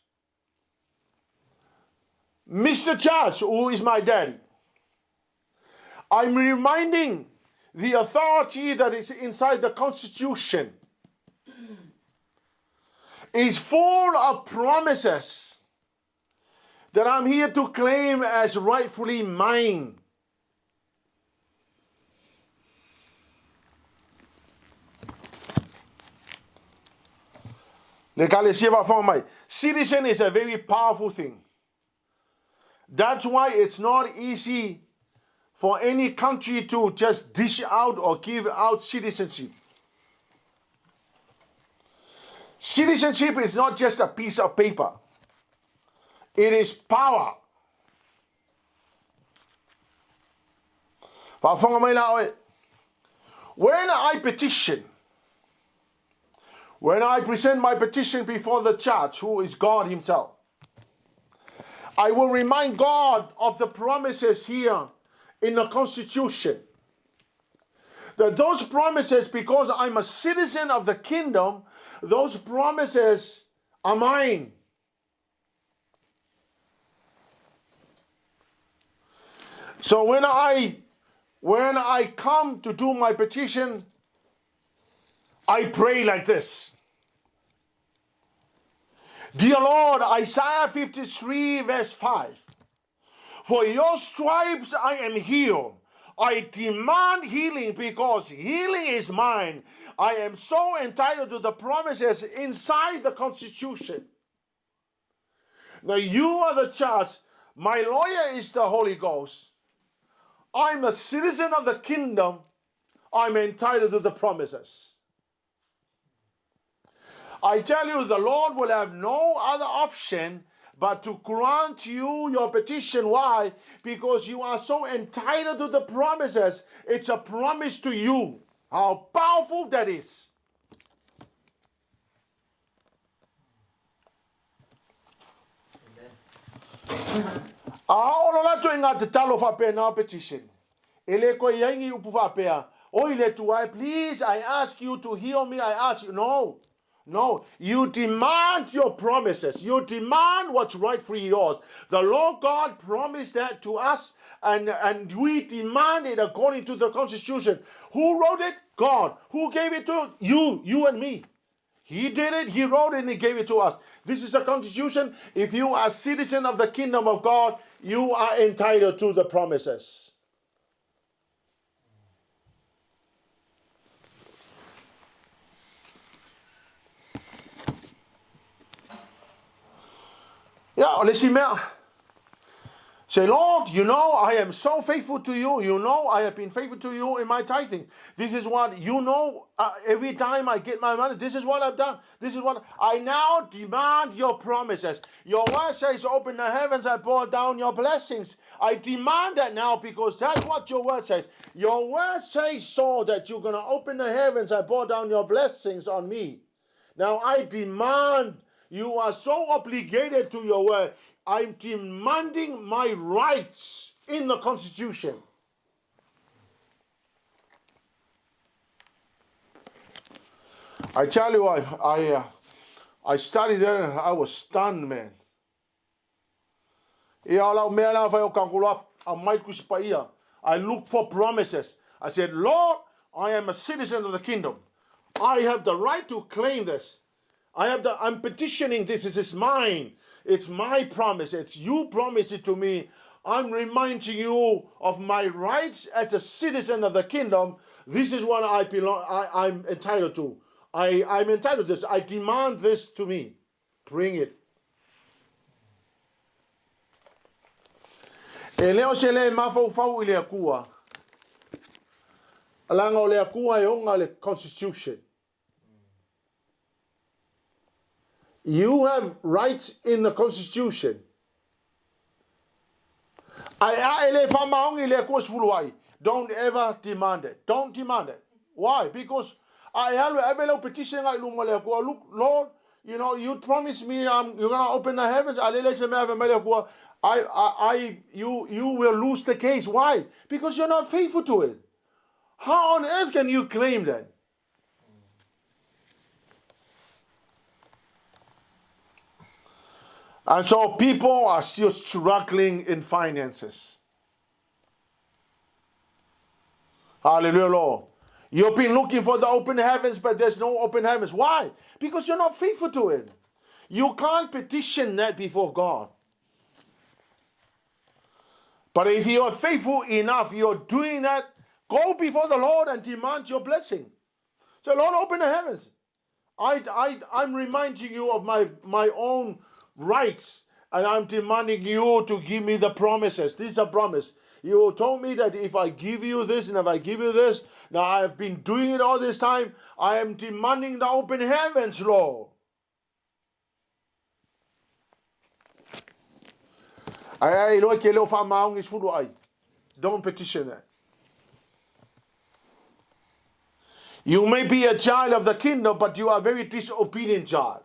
Mr. Judge, who is my daddy. I'm reminding the authority that is inside the Constitution is full of promises that I'm here to claim as rightfully mine. Le ekalesia faafofoga mai, citizen is a very powerful thing. That's why it's not easy for any country to just dish out or give out citizenship. Citizenship is not just a piece of paper. It is power. Faafofoga mai la oe. When I petition, when I present my petition before the judge, who is God Himself, I will remind God of the promises here in the Constitution. That those promises, because I'm a citizen of the kingdom, those promises are mine. So when I when I come to do my petition, I pray like this. Dear Lord, Isaiah 53, verse 5. For your stripes I am healed. I demand healing because healing is mine. I am so entitled to the promises inside the Constitution. Now you are the judge. My lawyer is the Holy Ghost. I'm a citizen of the kingdom. I'm entitled to the promises. I tell you, the Lord will have no other option but to grant you your petition. Why? Because you are so entitled to the promises. It's a promise to you. How powerful that is. A olo latou i ngā tatalo faapena o petition. E le koe i ai ni upu faapea, Oi le Atua e, please, I ask you to heal me, I ask you. No. No. You demand your promises. You demand what's rightfully yours. The Lord God promised that to us, and, and we demand it according to the Constitution. Who wrote it? God. Who gave it to you? You and me. He did it, He wrote it, and He gave it to us. This is a constitution. If you are citizen of the kingdom of God, you are entitled to the promises. Ia, o le isi mea, Say, Lord, you know I am so faithful to you. You know I have been faithful to you in my tithing. This is what you know uh, every time I get my money. This is what I've done. This is what I now demand your promises. Your word says, Open the heavens and pour down your blessings. I demand that now because that's what your word says. Your word says so that you're going to open the heavens and pour down your blessings on me. Now I demand, you are so obligated to your word. I'm demanding my rights in the Constitution. I tell you, I, I, uh, I studied there and I was stunned, man. Ia o lau mea la whai o kangolo a mai kusi paia. I look for promises. I said, Lord, I am a citizen of the kingdom. I have the right to claim this. I have the, I'm petitioning this. This is mine. It's my promise. It's you promise it to me. I'm reminding you of my rights as a citizen of the kingdom. This is what I belong. I, I'm entitled to. I, I'm entitled to this. I demand this to me. Bring it. E le o se le mafaufau i le Atua. Leaga o le Atua e ona le constitution. You have rights in the constitution. Ae a e le faamaoni i le Atua sefulu ai. Don't ever demand it. Don't demand it. Why? Because a e alu e ave lau petition agai i luma o le Atua, look, Lord, you know, you promised me um, you're gonna open the heavens. A le le se mea ave mai le Atua, I, I, I, you, you will lose the case. Why? Because you're not faithful to it. How on earth can you claim that? And so people are still struggling in finances. Hallelujah, Lord. You've been looking for the open heavens, but there's no open heavens. Why? Because you're not faithful to it. You can't petition that before God. But if you are faithful enough, you're doing that, go before the Lord and demand your blessing. Say, Lord, open the heavens. I, I, I'm reminding you of my, my own rights and I'm demanding you to give me the promises. This is a promise. You told me that if I give you this and if I give you this, now I have been doing it all this time. I am demanding the open heavens, Lord. Ai ai loa ke leo whaamaongi sefulu ai. Don't petition that. You may be a child of the kingdom, but you are a very disobedient child.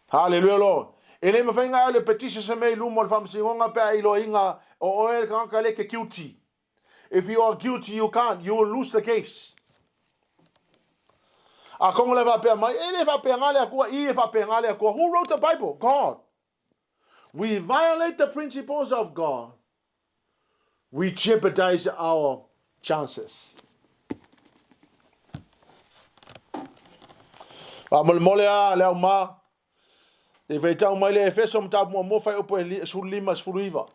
Hallelujah, Lord. E le mawhai ngā le petition se mei lumo le whamsingonga pe a ilo inga o oe le kangaka le ke guilty. If you are guilty, you can't. You will lose the case. A kongo le whapea mai, e le whapea ngā le akua, i e whapea ngā le akua. Who wrote the Bible? God. We violate the principles of God. We jeopardize our chances. Faamolemole a le au ma, e faitau mai le Efeso mataupu muamua faaiupu e 15 19.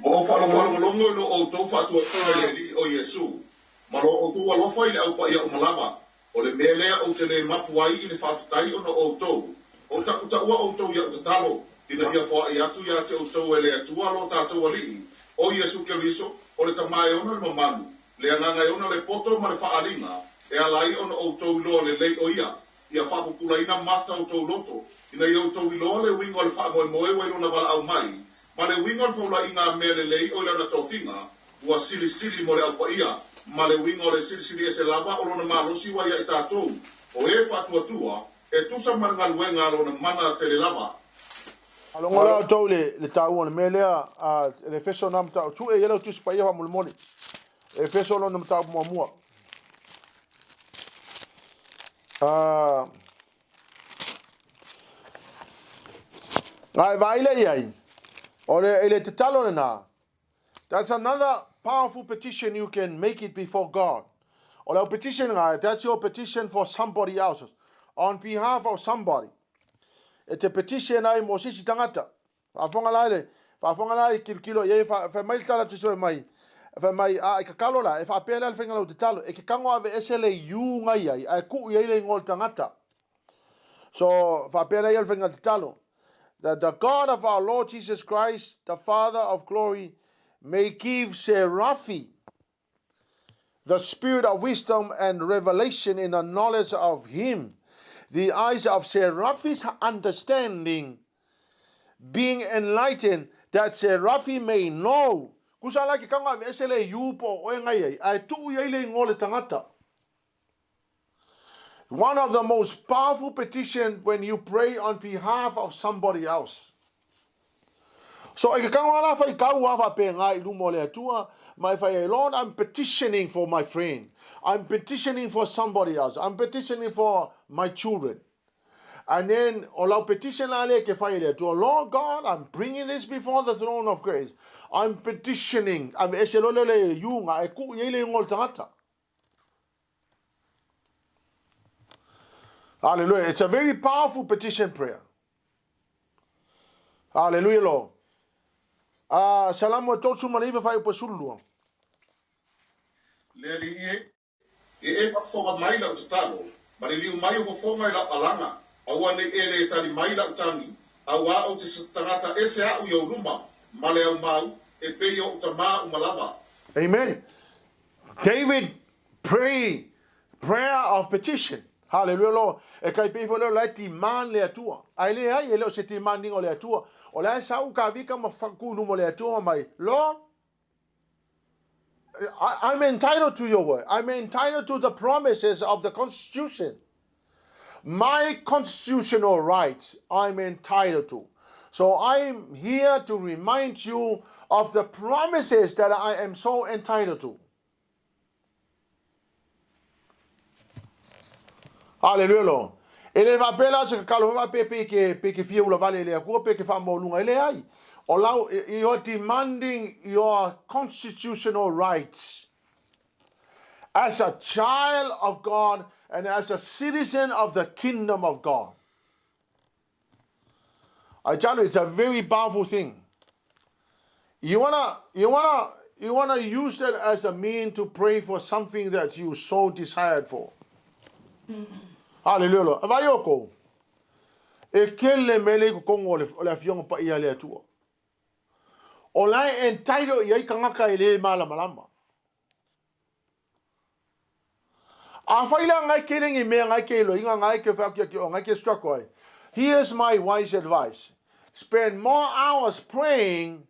Ua ou faalogologo i lo outou faatuatuga i le Alii o Iesu, ma lo outou alofa i le au paia uma lava, o le mea lea ou te lē mapu ai i le faafetai ona o outou. O taʻutaʻua outou iaʻu tatalo, ina ia foaʻi atu iā te outou e le Atua lo tatou Alii, o Iesu Keriso, o le Tama e ona le mamalu, le Agaga e ona le poto ma le faaaliga, e ala ai ona outou iloa lelei o ia, ia faapupulaina mata o tou loto, ina ia outou iloa le uiga o le faamoemoe ua i lona valaau mai, ma le uiga o le faulaiga a mea lelei o i lana tofiga, ua silisili mo le Au Paia, ma le uiga o le silisili ese lava o lona malosi ua ia i tatou, o e faatuatua, e tusa ma le galuega a lona mana tele lava. Faalogo la outou i le taua o le mea lea a le Efeso na mataupu. Tuu e ia lau Tusi Paia faamolemole. Efeso lona mataupu muamua. Ngai vaai lea i ai, o le, i le tatalo lena, that's another powerful petition you can make it before God. O lau petition nga, that's your petition for somebody else, on behalf of somebody. E te petition ai mo sisi tangata. Faafofoga la le, faafofoga la i kilokilo i ai, fai mai le tala tusi mai, fai mai, a, e kakalo la, e faapea lea le faiga o lau tatalo, e ke kago aveese le iu ngai ai, ae kuu i ai le igoa o le tagata. So, faapea lea ia le faiga tatalo. That the God of our Lord Jesus Christ, the Father of glory, may give Seraphi the spirit of wisdom and revelation in the knowledge of him, the eyes of Seraphi's understanding being enlightened, that Seraphi may know. Kusa la ke kanga aveese le iu po o oe ngai ai, ae tuu i ai le igoa o le tagata. One of the most powerful petition when you pray on behalf of somebody else. So e ke kanga la fai kau a fa pe ngai luma o le Atua, ma e fai ai, Lord, I'm petitioning for my friend. I'm petitioning for somebody else. I'm petitioning for my children. And then, o lau petition la le ke fai le Atua, Lord God, I'm bringing this before the throne of grace. I'm petitioning. Ave ese lo le le iunga, e ku i le ingoa o le tagata. Hallelujah. It's a very powerful petition prayer. Hallelujah, Lord. Salamo e 39 whai upa sulua. Le Alii e, e e faafofoga mai lau tatalo, ma liliu mai o fofoga i lau alaga, aua nei e lē tali mai lau tagi, auā ou te tagata ese aʻu i ou luma, ma le aumau, e pei o ou tamā uma lava. Amen. David pray prayer of petition. Hallelujah Lord. E kai pei foi leo la e demand le Atua. Ai le ai e leo se demanding o le Atua. O la e sau ka vika ma ku luma le Atua mai. Lord, I'm entitled to your word. I'm entitled to the promises of the Constitution. My constitutional rights, I'm entitled to. So I'm here to remind you of the promises that I am so entitled to. Hallelujah, Lord. E le faapea la se kakalo faapea pe ke, pe ke fia ula vale le Atua, pe ke whaamōlunga e le ai. O lau, you're demanding your constitutional rights as a child of God and as a citizen of the kingdom of God. I tell you, it's a very powerful thing. You wanna, you wanna, you wanna use that as a mean to pray for something that you so desired for. Hallelujah, Lord. Vai o kou. E kele mele i kongo o le afioga paia a le Atua. O la e entitled i ai kangaka e le malamalama. Afai la ngai ke lengi mea ngai ke iloiga ngai ke whakia o ngai ke struggle ai. Here's my wise advice. Spend more hours praying,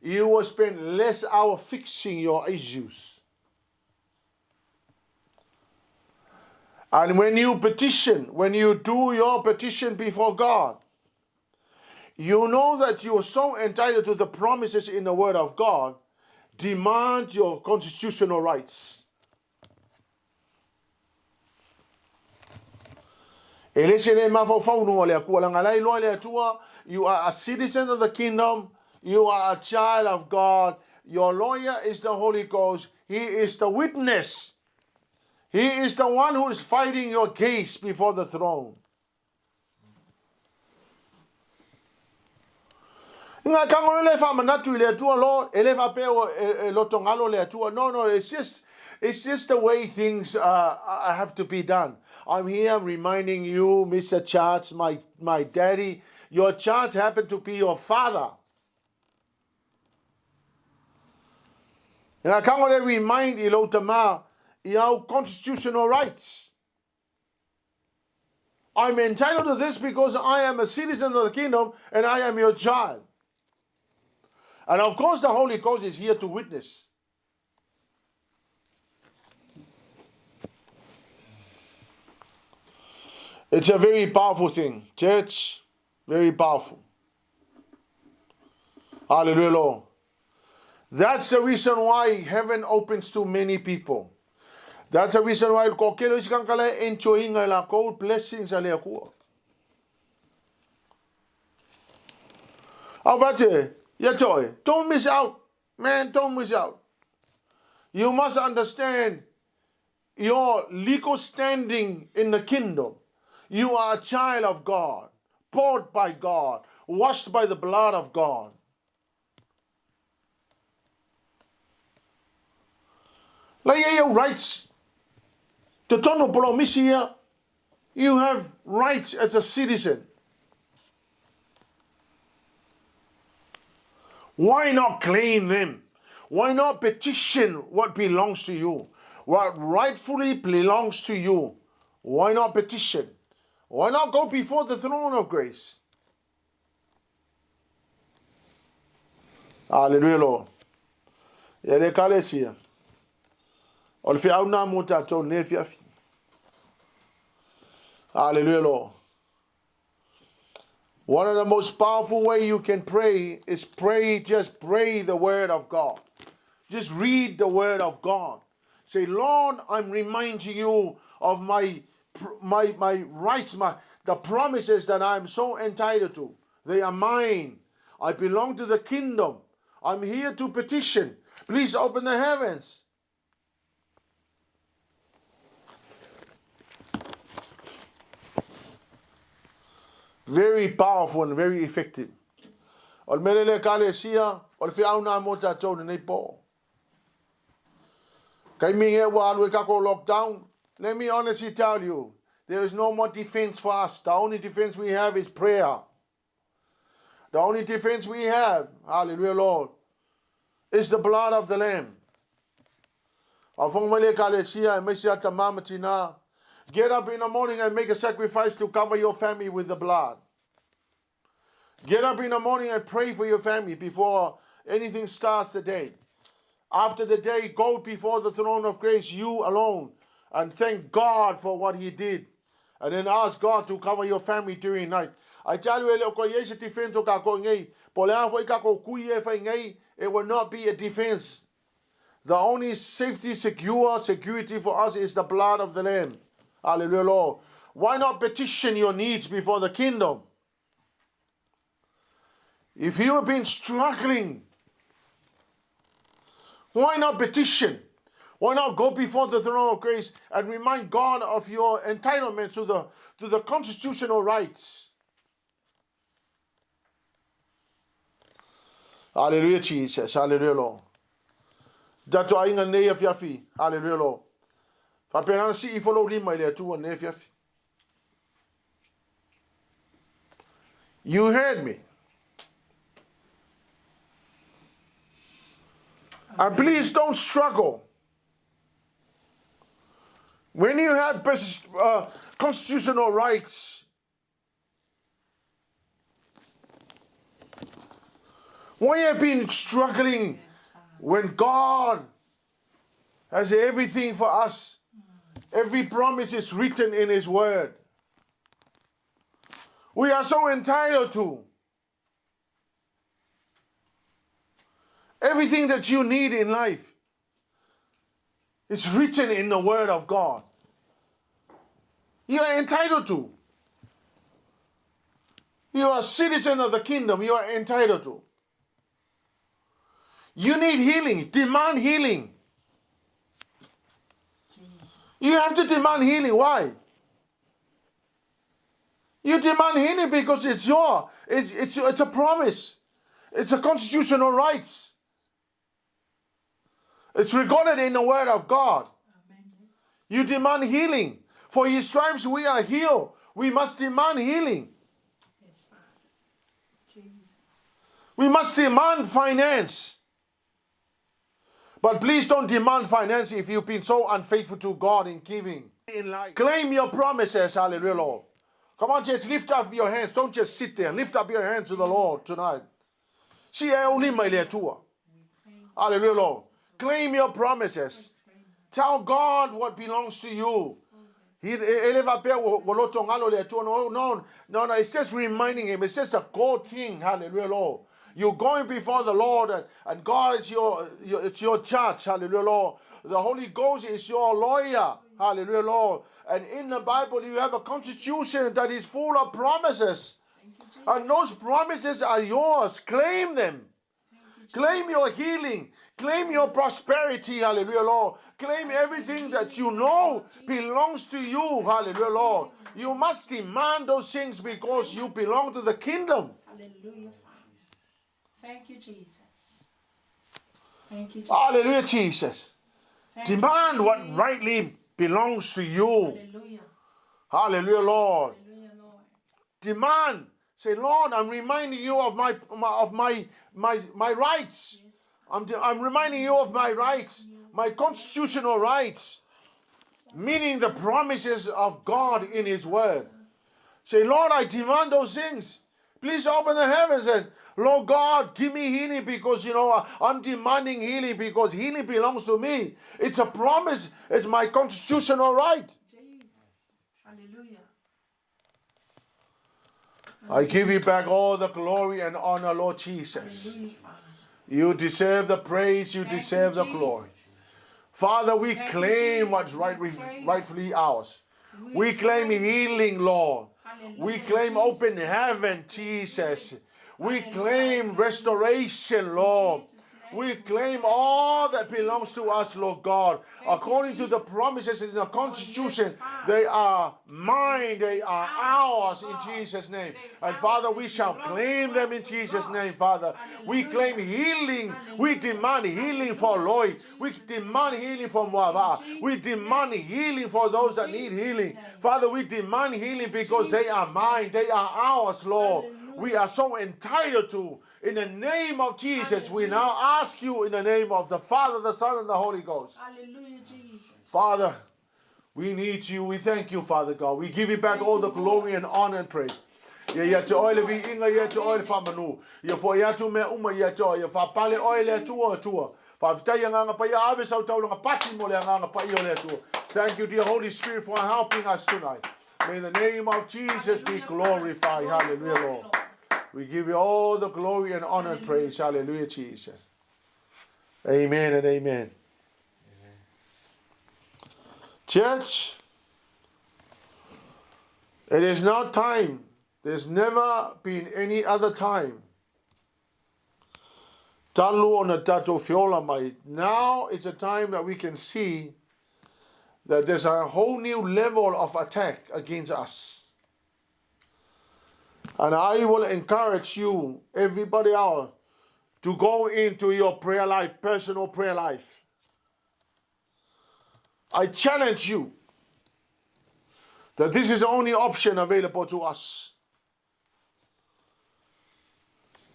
you will spend less hour fixing your issues. And when you petition, when you do your petition before God, you know that you are so entitled to the promises in the Word of God, demand your constitutional rights. E le se le mafaufau no le Atua, langa lai loa le Atua, you are a citizen of the kingdom, you are a child of God, your lawyer is the Holy Ghost, he is the witness. He is the one who is fighting your case before the throne. Nga kangolo le whaamanatu i le Atua, Lord, e le whapea o e loto ngalo le Atua. No, no, it's just the way things have to be done. I'm here reminding you, Mr. Charles, my daddy, your Charles happened to be your father. Nga kangole remind i lau tama i au constitutional rights. I'm entitled to this because I am a citizen of the kingdom and I am your child. And of course, the Holy Ghost is here to witness. It's a very powerful thing. Church, very powerful. Hallelujah, Lord. That's the reason why heaven opens to many people. That's the reason why ko kelo isi kangkala enjoying la ko blessings ale akua. Avate, ya joy. Don't miss out. Man, don't miss out. You must understand your legal standing in the kingdom. You are a child of God, bought by God, washed by the blood of God. Lai e your rights. Te tono polo misia, you have rights as a citizen. Why not claim them? Why not petition what belongs to you? What rightfully belongs to you? Why not petition? Why not go before the throne of grace? Hallelujah, Lord. Ia le kalesia. O le whiau nā mō tātou ne whiawhi. Hallelujah, Lord. One of the most powerful way you can pray is pray, just pray the word of God. Just read the word of God. Say, Lord, I'm reminding you of my rights, the promises that I'm so entitled to. They are mine. I belong to the kingdom. I'm here to petition. Please open the heavens. Very powerful and very effective. O le mele le kale sia, o le whiau nā mō tātou nei po. Kai minge ua alu e kako lockdown, let me honestly tell you, there is no more defense for us. The only defense we have is prayer. The only defense we have, hallelujah, Lord, is the blood of the Lamb. Get up in the morning and make a sacrifice to cover your family with the blood. Get up in the morning and pray for your family before anything starts the day. After the day, go before the throne of grace, you alone, and thank God for what He did. And then ask God to cover your family during night. I tell you, ele ko ye defense o ka ko ngai, po le afo i ka ko kui e whai ngai, it will not be a defense. The only safety, secure security for us is the blood of the Lamb. Hallelujah, Lord. Why not petition your needs before the kingdom? If you have been struggling, why not petition? Why not go before the throne of grace and remind God of your entitlement to the constitutional rights? Hallelujah, Jesus. Hallelujah, Lord. Tatou aiga nei afiafi. Hallelujah, Lord. Faapena ona sii ifo lou lima i le Atua nei afiafi. You heard me. And please don't struggle. When you have constitutional rights, why have you been struggling when God has everything for us? Every promise is written in His Word. We are so entitled to everything that you need in life. Is written in the Word of God. You are entitled to. You are a citizen of the kingdom. You are entitled to. You need healing. Demand healing. You have to demand healing. Why? You demand healing because it's your, it's a promise. It's a constitutional right. It's recorded in the Word of God. Amen. You demand healing. For His stripes we are healed. We must demand healing. Yes, Father. Jesus. We must demand finance. But please don't demand finance if you've been so unfaithful to God in giving. In life. Claim your promises, hallelujah, Lord. Come on, just lift up your hands. Don't just sit there. Lift up your hands to the Lord tonight. Sii ae ou lima i le Atua. Hallelujah, Lord. Claim your promises. Tell God what belongs to you. He, e le faapea ua loto galo le Atua. No, no, no, no. It's just reminding him. It's just a God thing. Hallelujah, Lord. You're going before the Lord, and God is your, it's your judge. Hallelujah, Lord. The Holy Ghost is your lawyer. Hallelujah, Lord. And in the Bible, you have a constitution that is full of promises. And those promises are yours. Claim them. Claim your healing. Claim your prosperity. Hallelujah, Lord. Claim everything that you know belongs to you. Hallelujah, Lord. You must demand those things because you belong to the kingdom. Hallelujah, Father. Thank you, Jesus. Thank you, Jesus. Hallelujah, Jesus. Thank you, Demand what Jesus. rightly belongs to you. Hallelujah. Hallelujah, Lord. Hallelujah, Lord. Demand. Say, Lord, I'm reminding you of my rights. Yes. I'm reminding you of my rights, my constitutional rights, meaning the promises of God in His Word. Say, Lord, I demand those things. Please open the heavens and, Lord God, give me healing because, you know, I'm demanding healing because healing belongs to me. It's a promise. It's my constitutional right. Jesus. Hallelujah. I give you back all the glory and honor, Lord Jesus. Hallelujah, Father. You deserve the praise. You Thank you, deserve the glory. Jesus. Father, we Thank you, claim Jesus. what's We claim. rightfully ours. We We claim claim. healing, Lord. We Hallelujah, claim open Jesus. heaven, Jesus. We Hallelujah. claim restoration, In Lord. Jesus' We name, we claim claim. all that belongs to us, Lord God. Thank you, According to the Jesus. promises in the Oh, yes, Constitution, Father. they are mine, they are Ours, ours in God. Jesus' name. They And ours. Father, They we shall belong to claim them us, in oh Jesus' God. name, Father. We claim Hallelujah. healing. We Hallelujah. demand healing for Hallelujah. Lloyd. We Jesus' name. demand healing for In Muava. We Jesus' demand name. healing for In those that need Jesus' healing. name. Father, we demand healing In because they are Jesus' mine. name. They are ours, Lord. We Hallelujah. are so entitled to. In the name of Jesus, we Hallelujah. now ask you in the name of the Father, the Son, and the Holy Ghost. Hallelujah, Jesus. Father, we need you. We thank you, Father God. We give you back Thank all you, the glory Lord. and honor and praise. Ia ia Thank te you, oe le Lord. viiga, ia te oe le Amen. whamanu. Ia fo ia tu mea uma ia te oe. Ia whapale Thank you, oe le atua atua. Jesus. Whawhitai anganga pa ia ave sau taulanga pati mo le anganga pa ia le atua. Thank you, dear Holy Spirit, for helping us tonight. May the name of Jesus be Hallelujah, Father. glorified. Glory, Hallelujah, glory, Lord. Lord. We give you all the glory and honor and Hallelujah. praise. Hallelujah, Jesus. Amen and amen. Church, it is now time. There's never been any other time. Talu ona tatou feola mai. Now it's a time that we can see that there's a whole new level of attack against us. And I will encourage you, everybody else, to go into your prayer life, personal prayer life. I challenge you that this is the only option available to us.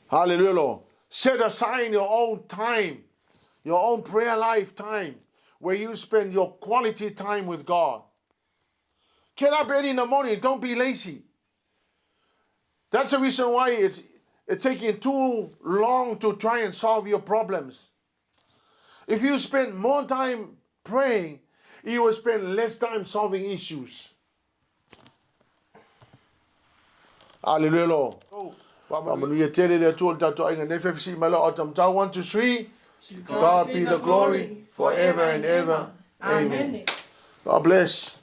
Hallelujah, Lord. Set aside your own time, your own prayer life time, where you spend your quality time with God. Get up early in the morning. Don't be lazy. That's the reason why it's, it's taking too long to try and solve your problems. If you spend more time praying, you will spend less time solving issues. Hallelujah, Lord. Faamanuia tele le Atua i le tatou aiga nei fefesi mai loa o tamatau 1 2 3 To God be the glory forever and ever. Amen. God bless.